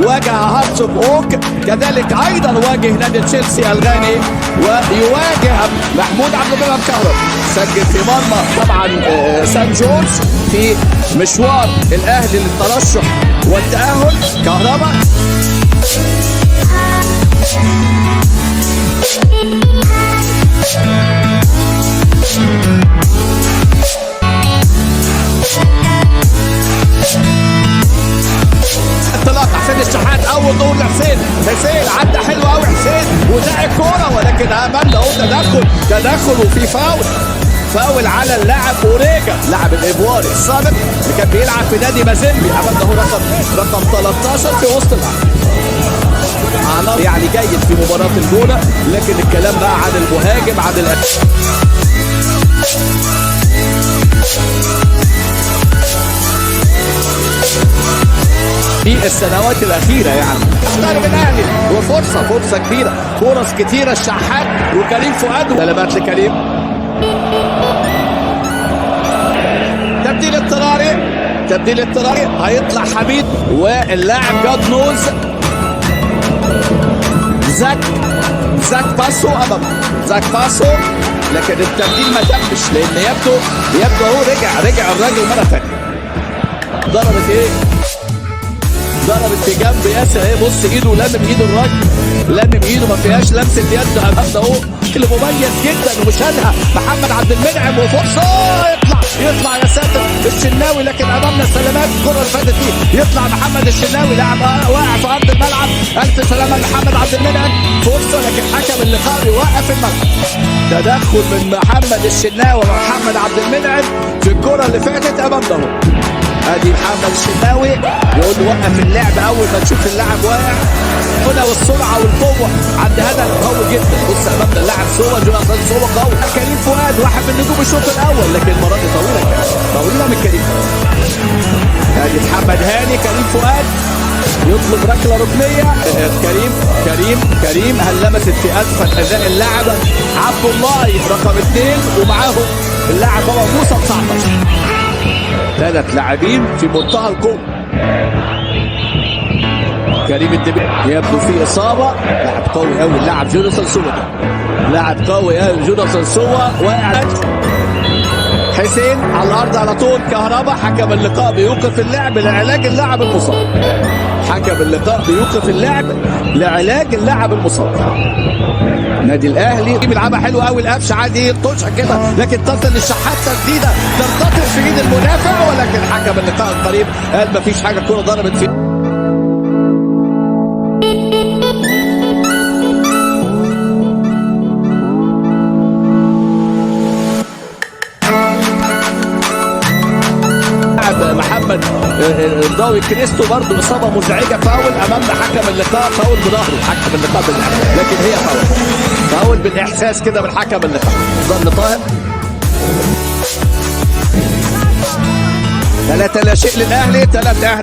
واجه هارتس اوف اوك، كذلك ايضا واجه نادي تشيلسي الغاني، ويواجه محمود عبد المنعم كهربا سجل في مرمى طبعا سان جورج في مشوار الاهلي للترشح والتاهل. كهربا انطلاق حسين الشحات، اول دور لحسين، حسين عدى حلو قوي حسين وزق الكورة، ولكن امامنا اهو تدخل وفي فاول على اللاعب اوريجا لاعب الايفواري السابق اللي كان بيلعب في نادي مازيمبي. امامنا اهو رقم 13 في وسط الملعب، يعني جيد في مباراة الجونه، لكن الكلام بقى عن المهاجم عن في السنوات الأخيرة. يعني اختار الأهلي وفرصة كبيرة، فرص كتيرة، الشحات وكريم فؤاد، سلامات لكريم، تبديل اضطراري هيطلع حميد واللاعب جاد نوز زاك باسو امام زاك باسو، لكن التبديل ما تمش لان يبدو هو رجع الراجل مرة ثانية. ضربت ايه؟ ضربت في جنب ياسر اهي، بص ايده لامم ايده الراجل، لامم ايده ما فيهاش لمسه يد. امامنا اهو اللي مميز جدا وشالها محمد عبد المنعم، وفرصه يطلع يا ساتر الشناوي، لكن امامنا سلامات الكره اللي فاتت دي، يطلع محمد الشناوي لاعب واقع في ارض الملعب، الف سلامه لمحمد عبد المنعم، فرصة لكن حكم اللقاء بيوقف الملعب. تدخل من محمد الشناوي ومحمد عبد المنعم في الكره اللي فاتت امامنا اهو. ادي محمد الشناوي يقول له وقف اللعب اول ما تشوف اللاعب واقع هنا، والسرعة والقوه عند هذا قوي جدا. بص امامنا اللاعب سوى جوناثان سوى قوي، كريم فؤاد واحد من نجوم الشوط الاول، لكن المرة دي طويلة كانت طويلة من كريم. ادي محمد هاني، كريم فؤاد يطلب ركلة ركنيه، كريم كريم كريم هل لمست في اسفل حذاء اللاعب عبد الله رقم 2، ومعاهم اللاعب بابا موسى 19، 3 لاعبين في منتهى القوة. كريم الدبيب يبدو في اصابه، لاعب قوي قوي اللاعب جوناثان سوا ده، لاعب قوي قوي جوناثان سوا واقع. حسين على الارض على طول، كهربا، حكم اللقاء بيوقف اللعب لعلاج اللاعب المصاب، حكم اللقاء بيوقف اللعب لعلاج اللاعب المصاب. نادي الاهلي بيلعبها حلو قوي، القفش عادي يلطشها كده، لكن تصل للشحات تسديده ترتطم في ايد المدافع، ولكن حكم اللقاء القريب قال مفيش حاجة، الكره ضربت في محمد الضاوي كريستو، برضه اصابه مزعجة، فاول امامنا حكم اللقاء، فاول بظهره حكم اللقاء بالإحساس، لكن هي فاول بالاحساس كده من حكم اللقاء. ظل طاهر 3-0 للاهلي، 3